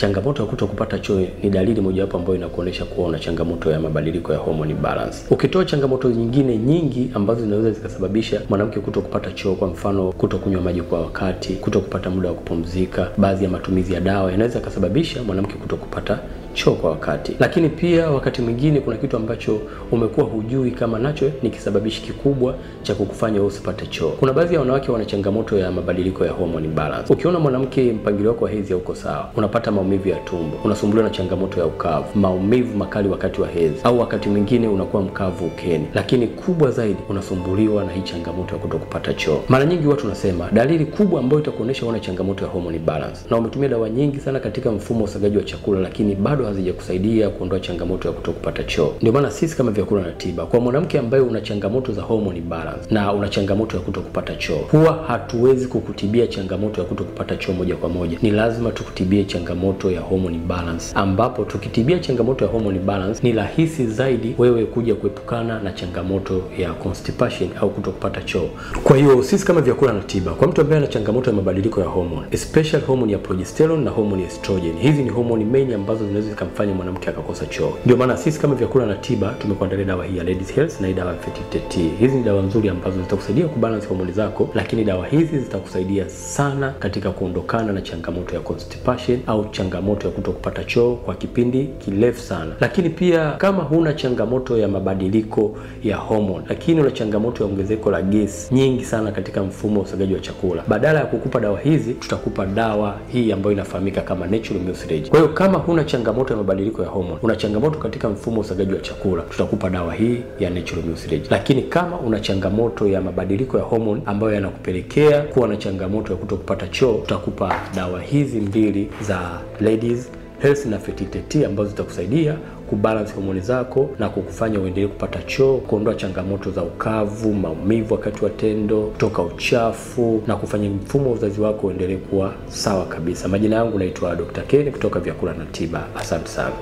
Changamoto ya kutokupata choo ni dalili mojawapo ambayo inakuonesha kuwa una changamoto ya mabadiliko ya hormone balance. Ukitoa changamoto nyingine nyingi ambazo zinaweza zikasababisha mwanamke kutokupata choo, kwa mfano kutokunywa maji kwa wakati, kutokupata muda wa kupumzika, baadhi ya matumizi ya dawa yanaweza kusababisha mwanamke kutokupata choo kwa wakati. Lakini pia wakati mwingine kuna kitu ambacho umekuwa hujui kama nacho ni kisababishi kikubwa cha kukufanya usipate choo. Kuna baadhi ya wanawake wana changamoto ya mabadiliko ya hormone balance. Ukiona mwanamke mpangilio wako wa hedhi hauko sawa, unapata maumivu ya tumbo, unasumbuliwa na changamoto ya ukavu, maumivu makali wakati wa hedhi, au wakati mwingine unakuwa mkavu ukeni, lakini kubwa zaidi unasumbuliwa na hii changamoto ya kutokupata choo. Mara nyingi watu tunasema dalili kubwa ambayo itakuonesha una changamoto ya hormone balance na umetumia dawa nyingi sana katika mfumo wa usagaji wa chakula, lakini bado hazijakusaidia kuondoa changamoto ya kutokupata choo. Ndio maana sisi kama Vyakula na Tiba, kwa mwanamke ambaye una changamoto za hormone balance na una changamoto ya kutokupata choo, huwa hatuwezi kukutibia changamoto ya kutokupata choo moja kwa moja. Ni lazima tukutibie changamoto ya hormone balance, ambapo tukitibia changamoto ya hormone balance ni rahisi zaidi wewe kuja kuepukana na changamoto ya constipation au kutokupata choo. Kwa hiyo sisi kama Vyakula na Tiba, kwa mtu ambaye ana changamoto ya mabadiliko ya hormone, especially hormone ya progesterone na hormone ya estrogen, hizi ni hormone main ambazo zinaweza zikamfanya mwanamke akakosa choo. Ndio maana sisi kama Vyakula na Tiba tumekuandalia dawa hii ya Ladies Health na hii dawa ya Fertility Tea. Hizi ni dawa nzuri ambazo zitakusaidia kubalance hormone zako, lakini dawa hizi zitakusaidia sana katika kuondokana na changamoto ya constipation au changamoto ya kutokupata choo kwa kipindi kirefu sana. Lakini pia kama huna changamoto ya mabadiliko ya hormone, lakini una changamoto ya ongezeko la gesi nyingi sana katika mfumo wa usagaji wa chakula, badala ya kukupa dawa hizi tutakupa dawa hii ambayo inafahamika kama Natural Mucilage. Kwa hiyo kama huna changamoto ya mabadiliko ya hormone, una changamoto katika mfumo wa usagaji wa chakula, tutakupa dawa hii ya Natural Mucilage. Lakini kama una changamoto ya mabadiliko ya hormone ambayo yanakupelekea kuwa na changamoto ya kutokupata choo, tutakupa dawa hizi mbili za Ladies Health na Fertility Tea ambazo zitakusaidia kubalance homoni zako na kukufanya uendelee kupata choo, kuondoa changamoto za ukavu, maumivu wakati wa tendo, kutoka uchafu na kufanya mfumo wa uzazi wako uendelee kuwa sawa kabisa. Majina yangu naitwa Dr. Ken kutoka Vyakula na Tiba. Asante sana.